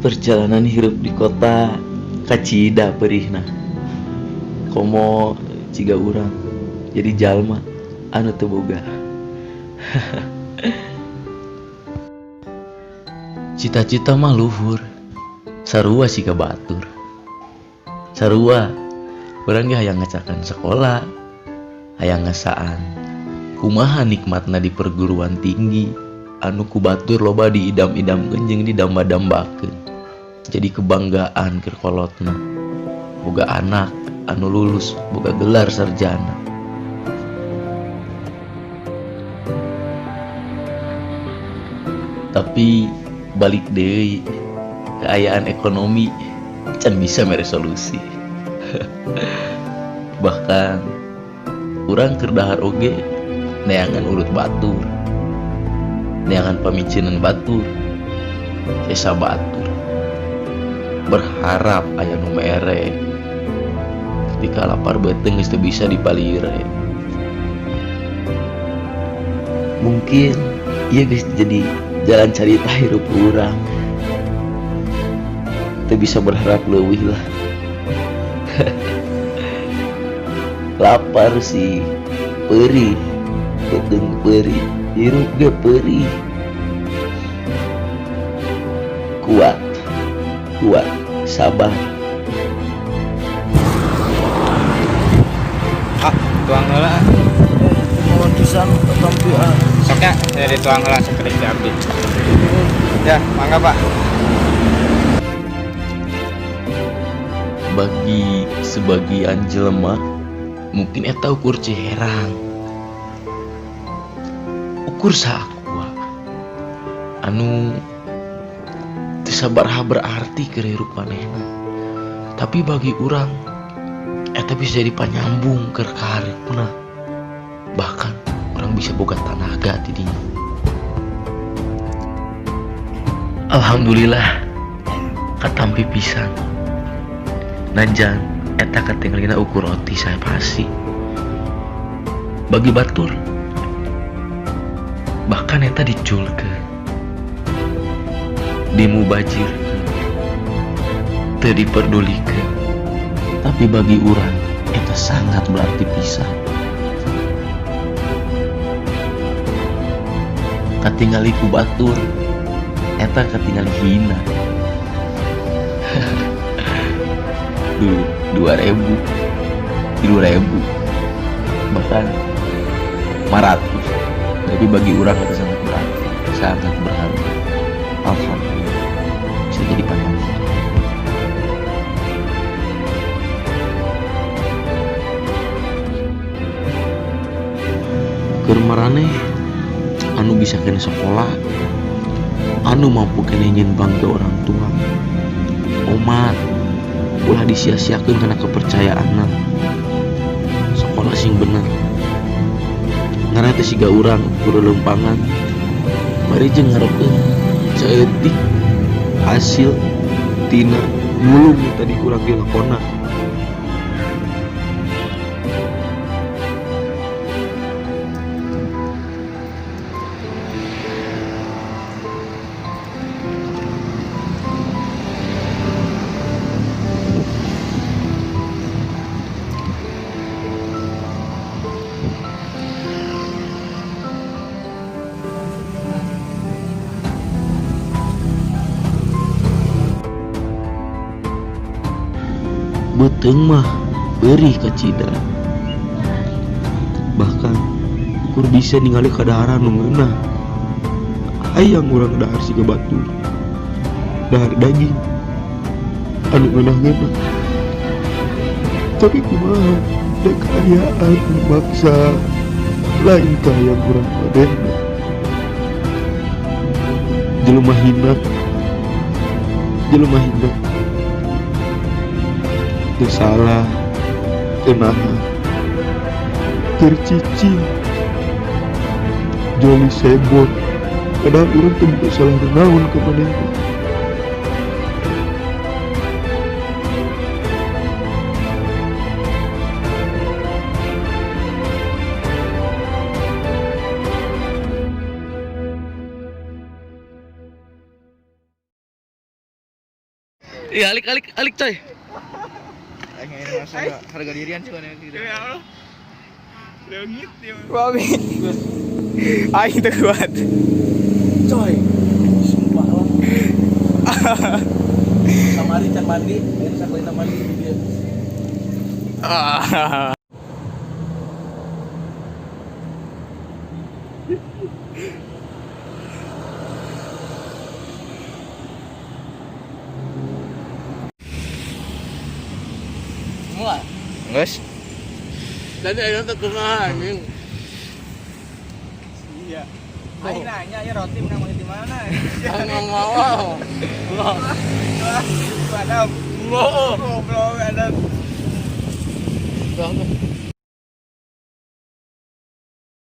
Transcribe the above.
Perjalanan hirup di kota kacida perihna, komo jiga urang jadi jalma anu teu boga. Cita-cita mah luhur, sarua siga batur. Sarua urang ge hayang ngacakan sekolah, hayang ngasaan kumaha nikmatna di perguruan tinggi anu ku batur loba diidam-idamkeun jeung didamba-dambakeun. Jadi kebanggaan keur kolotna boga anak anu lulus boga gelar sarjana. Tapi balik deui keayaan ekonomi can bisa mere solusi. Bahkan urang keur dahar oge neangan urut batur, neangan pamicenan batur, sesa batur, berharap aya nu mere. Ketika lapar beuteung geus teu bisa dipalire. Mungkin ieu geus jadi jalan carita hirup urang. Teu bisa berharap leuwih lah. Lapar sih, perih, beuteung perih, hirup ge perih. Kuat, kuat, sabar. Ah, tuang heula. Mau pisan katampi ah. Sok ya, jadi tuang heula sakedik di abdi. Ya, mangga, Pak. Bagi sebagian jelema mungkin eta ukur ciherang, ukur saakua anu teu sabaraha berarti keur hirup manehna, tapi bagi urang eta bisa jadi panyambung keur kahareupna. Bahkan urang bisa boga tanaga ti dinya. Alhamdulillah katampi pisan. Najan eta katingalina ukur roti saya pasti bagi batur, bahkan eta diculkeun, dimubajirkeun, teu diperdulikeun, tapi bagi urang eta sangat berarti pisan. Katingali ku batur eta katingali hina. Duit 2.000, 3.000, bahkan 500, tapi bagi urang itu sangat berarti, sangat berharga. Alhamdulillah bisa jadi panjang. Keur maraneh anu bisa kena sekolah, anu mampu kena nyieun bangga orang tua, omat ulah disia-siakeun kana kepercayaanna. Sekolah sing bener, ngarah teh siga urang kudu lempangan bari jeung ngarepkeun saeutik hasil tina mulung nu tadi kurang dilakona. Beuteung mah perih kacida, bahkan ukur bisa ningali kadaharan nu ngeunah. Hayang urang dahar siga batur, dahar daging anu ngeunah-ngeunah, tapi kumaha da kaayaan maksa, lain kahayang urang manehna. Jelema hina, jelema hina teu salah teu naha, keur cicing joli sebot, padahal urang teu boga salah naon ka manehna. Iya, alik alik alik coy. Aing ini masa harga dirian sih mana gitu. Ya Allah. Leungit ya. Babi. Aing teu kuat. Coy, sumpah lah. Samari can mandi, ayeuna sakalina mandi di dieu. Ah. Mulai. Geus. Tadi ayeuna teh kumaha anjing? Iya. Aing nanya ya roti menang di mana? Enggak mau. Wah, Adam. Mau. Goblok Adam. Bang.